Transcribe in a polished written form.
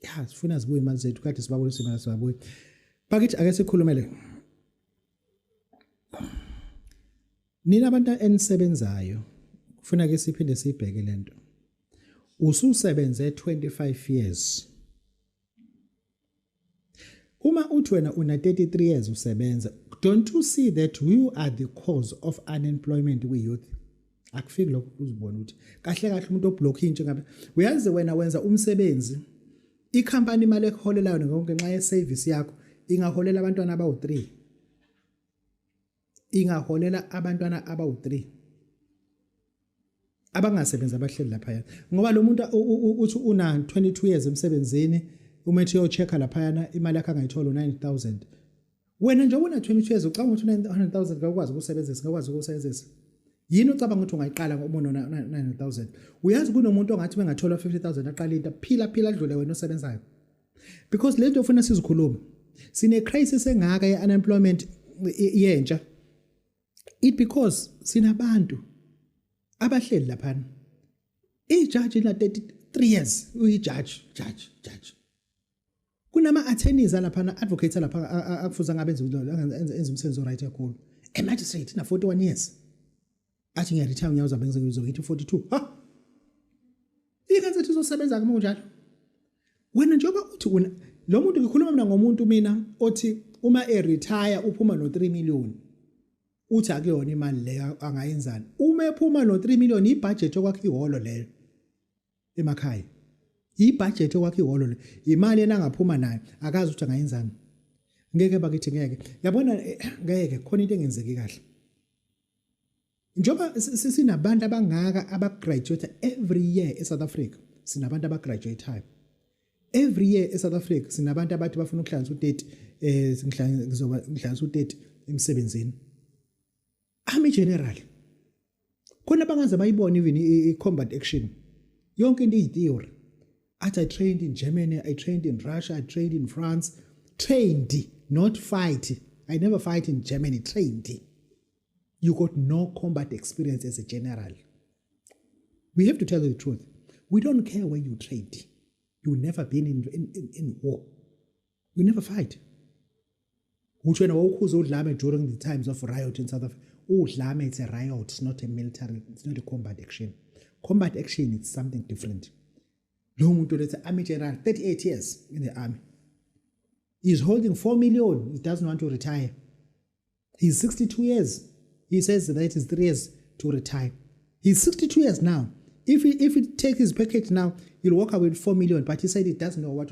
Ya, sifuna zibuye imali zethu, kade sibabolisa imali, sibabuye. Bakithi, ake sikhulumele nina abantu enisebenzayo. Kufuna ke siphinde sibheke lento. Ususebenze 25 years. Uma uthi wena una 33 years usebenza, don't you see that you are the cause of unemployment kwi-youth? Akufiki lokho uzibona ukuthi kahle kahle umuntu oblock intsha ngabe uyazi wena wenza umsebenzi, ikhampani imali ekuholelayo ngenxa ye-service yakho ingaholela abantwana abawu-3, ingaholela abantwana abawu-3 abangasebenzi abahleli laphaya, ngoba lo muntu uthi una 22 years emsebenzini, uma ethi uyo-check-a laphayana, imali yakhe angayithola u-9000. Wena njengoba una 22 years, ucabanga ukuthi u-900,000 ngakwazi ukusebenzisa, ngakwazi ukusebenzisa yini? Ucabanga ukuthi ungayiqala uma una 900,000? Uyazi kunomuntu ongathi bengathola 50,000 aqala into, phila phila, adlule wena osebenzayo, because le nto ufuna sizikhulume, sine crisis engaka ye-unemployment yentsha, it because sinabantu abahleli laphana. Ijaji na 33 years uyijaji, judge, judge. Kunama attorneys alaphana, advocates alapha akufuza ngabe enza umsebenzi oright kakhulu. A magistrate na 41 years athi ngiya-retire unyaka uzabe ngizoyithi 42. Ha, ingane zethu izosebenza kuma kunjalo. Wena njengoba uthi una lo muntu, ngikhuluma mina ngomuntu mina othi uma e-retire uphuma no 3 million, uthi akuyona imali leyo, angayenzani uma ephuma no 3 million? Ibudget yokwakha ihholo leyo emakhaya, ibudget yokwakha ihholo le imali yena angaphuma nayo, akazi ukuthi angayenzani. Ngeke bakithi, ngeke. Yabona, ngeke khona into engenzeki kahle njengoba sinabantu abangaka abagraduate every year eSouth Africa. Sinabantu abagraduateayo every year eSouth Africa. Sinabantu abathi bafuna ukuhlanganisa u30, ngizoba ngihlanganisa u30 emsebenzini, army general khona bangaze bayibone even i-combat action, yonke into iyi-theory. Athi, "I trained in Germany, I trained in Russia, I trained in France." Trained, not fight. "I never fight in Germany." Trained. You got no combat experience as a general. We have to tell you the truth. We don't care where you trained. You never been in war. You never fight. Uthi wena wawukhuza udlame during the times of riot in South Africa. Udlame, it's a riot, it's not a military, it's not a combat action. Combat action, it's something different. Lo muntu lethe army general, 38 years in the army. He's holding 4 million. He doesn't want to retire. He's 62 years. He says that is 3 years to retire. He's 62 years now. If he takes his package now, he'll walk away with 4 million, but he said he doesn't know what to